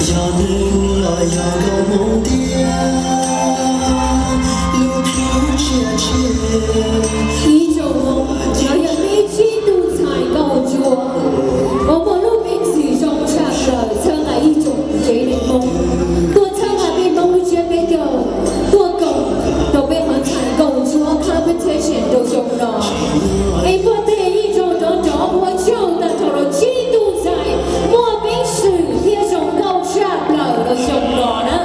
Yog neeg los yog nkauj Hmoob tiag, lub plhu tsiaj tsiaj. Ib tsoom Hmoob, no yog peb tsib tug ntxhais nkauj ntsuab uas muaj lub peev xwm zoo tshaj plaws txhawb nqa ib tsoom tsev neeg Hmoob, tuaj txhawb nqa peb Hmoob lub tsiab peb taw, tuaj koom rau peb haiv ntxhais nkauj ntsuab competition rau xyoo no. Es puag tej ib tsoom nrov nrov ua tsaug tag nrho rau tsib tug ntxhais muaj peev xwm thiab zoo nkauj tshaj plaws rau xyoo no na.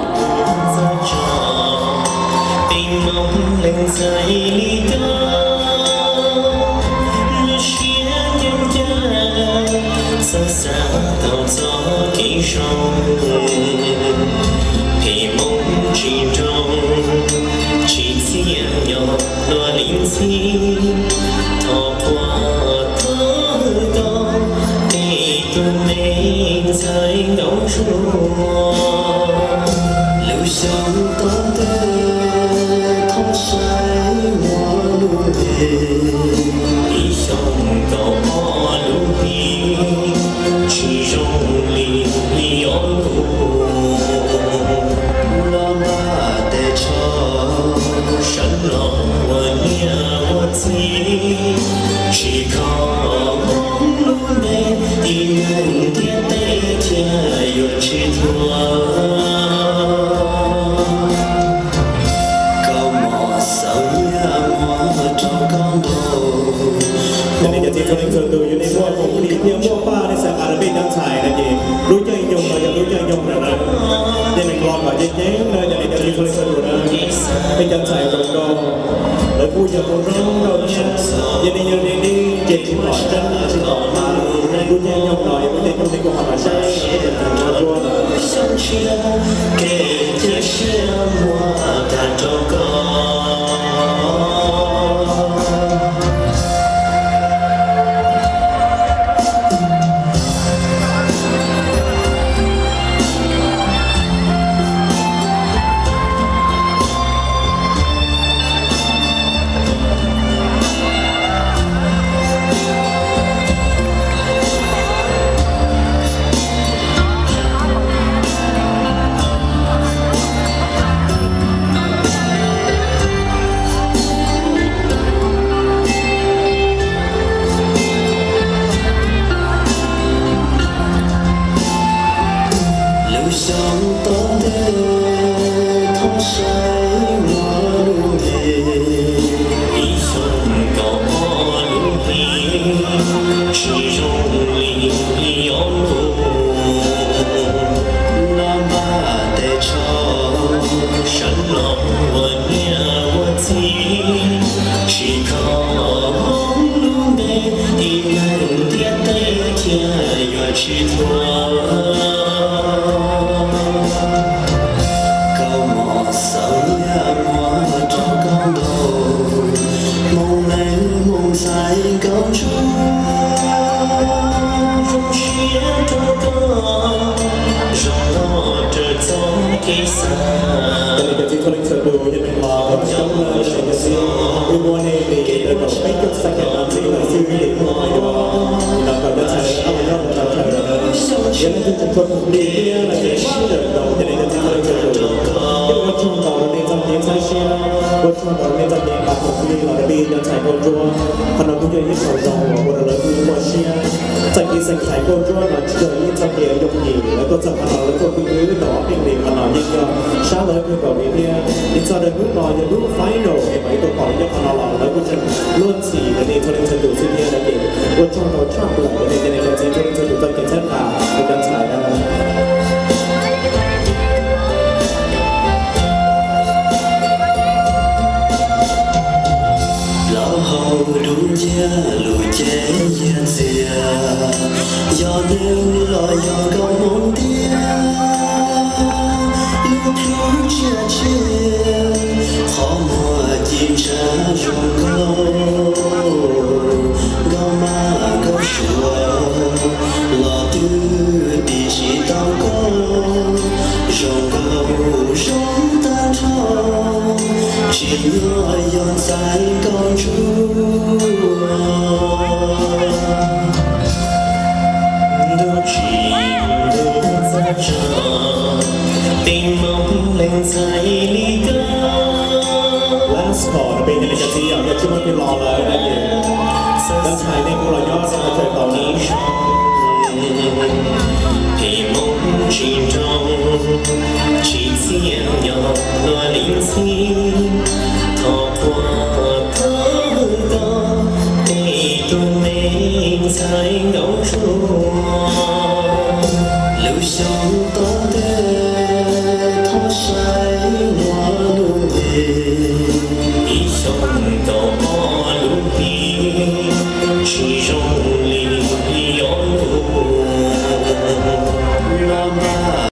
Peb Hmoob leej ntxhais li koj, lub siab ncaj ncaj, xav xav tau txoj kev zoo. Peb Hmoob tsis nroo, tsis txiav nyo luag li ntxhi, thov quaj thov tau tej tus me ntxhais nkauj ntsuab. Lub xyoo tom ntej thov saib muaj lub npe, ib xyoo kaum ob lub hli, tsis zoo li li ob lub. Los npaj tes tsho, sawv los ua niam ua txiv, tsis kho Hmoob lub npe, tib neeg ntiaj teb thiaj yuav tsis thuam. Koj mos xav nyiaj muag rau koj ntaus. Yog li cov txiv txhua leej txhua tus, yog nej muaj hmoov li thiab muaj paj nej xav nqa rau peb cov ntxhais no ces lub caij nyoog no yog lub caij nyoog no na. Nej meem los kom ceev ceev na, yog li cov txiv txhua leej txhua tus na, peb cov ntxhais zoo nkauj, lawv kuj yog tus zoo nkauj thiab. Yog nej yog nej, nej ces tsis pom tseeb tsis pom hma, lub caij nyoog no yog lub caij nyoog nej kuj ho los saib peb cov ntxhais nkauj ntsuab na. Kev cia siab muag tag rau koj. Lub xyoo tom ntej thov saib muaj lub npe, ib xyoo kaum ob lub hli, tsis zoo li li ob lub. Los npaj tes tsho, sawv los ua niam ua txiv, tsis kho Hmoob lub npe, tib neeg ntiaj teb thiaj yuav tsis thuam. Koj mos xav nyiaj muag rau koj ntaus, Hmoob leej Hmoob ntxhais nkauj ntsuab, zoo siab rau koj, zoo noj raws txoj kev xav. Cov txiv txhua leej txhua tus, yog nej los coob na, yog nej cov txiv, wb muab nej li ntawm peb caug xya caum ntxiv lawm xwb, ces kuj ho yuav los kom cov ntxhais ab los nyob mus tshawv tshawv lawm na. Yog leej twg tseem tshuav khoom plig thiab los ces sib nrawm nkaus, cov nej cov txiv txhua leej txhua tus, thiab ua tsaug ntau rau nej txoj kev ntxhab siab, ua tsaug ntau rau nej txoj kev nqa khoom plig los rau peb cov ntxhais nkauj ntsuab. Qhov no kuj yog ib qho zoo uas ua rau lawv kuj muaj siab. Txoj kev xeem ntxhais nkauj ntsuab no tsis yog ib txoj kev yooj yim, lawv tuaj txog qhov no lawv tuaj khwv khwv tau ob peb hlis, qhov no yeej yog sab lawv kawg nkaus li thiab. Nyob txog rau hnub no yog lub final es mam li tau pom lawv nyob qhov no los lawv kuj tseem luag ntxhi rau nej txhua leej txhua tus xwb thiab. Ces ua tsaug ntau tshaj plaws rau nej cov niam cov txiv txhua leej txhua tus txoj kev txhawb nqa rau cov ntxhais na. Plaub hau dub nciab lus cev yiag txiag, yog neeg los yog nkauj Hmoob tiag, lub plhu tsiaj tsiaj, qhov muag ci ntsa zoo nkauj, nkauj mab nkauj suav, los twb dim tsis tau koj, zoo nkauj zoo tag nrho, tsim nyog yog ntxhais nkauj ntsuab, ntuj tsim ntuj txhab tsa. Ntxhais li koj, last call, peb cov niam cov txiv yog coj tsis muaj twg los lawm na ces, ntxhais nej kuj los nyob txog chaw tau na. Phim Hmoob tsis nroo, tsis txiaj nyob luag li ntxhi, thov puag thov koj, tej tus me ntxhais nkauj ntsuag, lub xyoo tuaj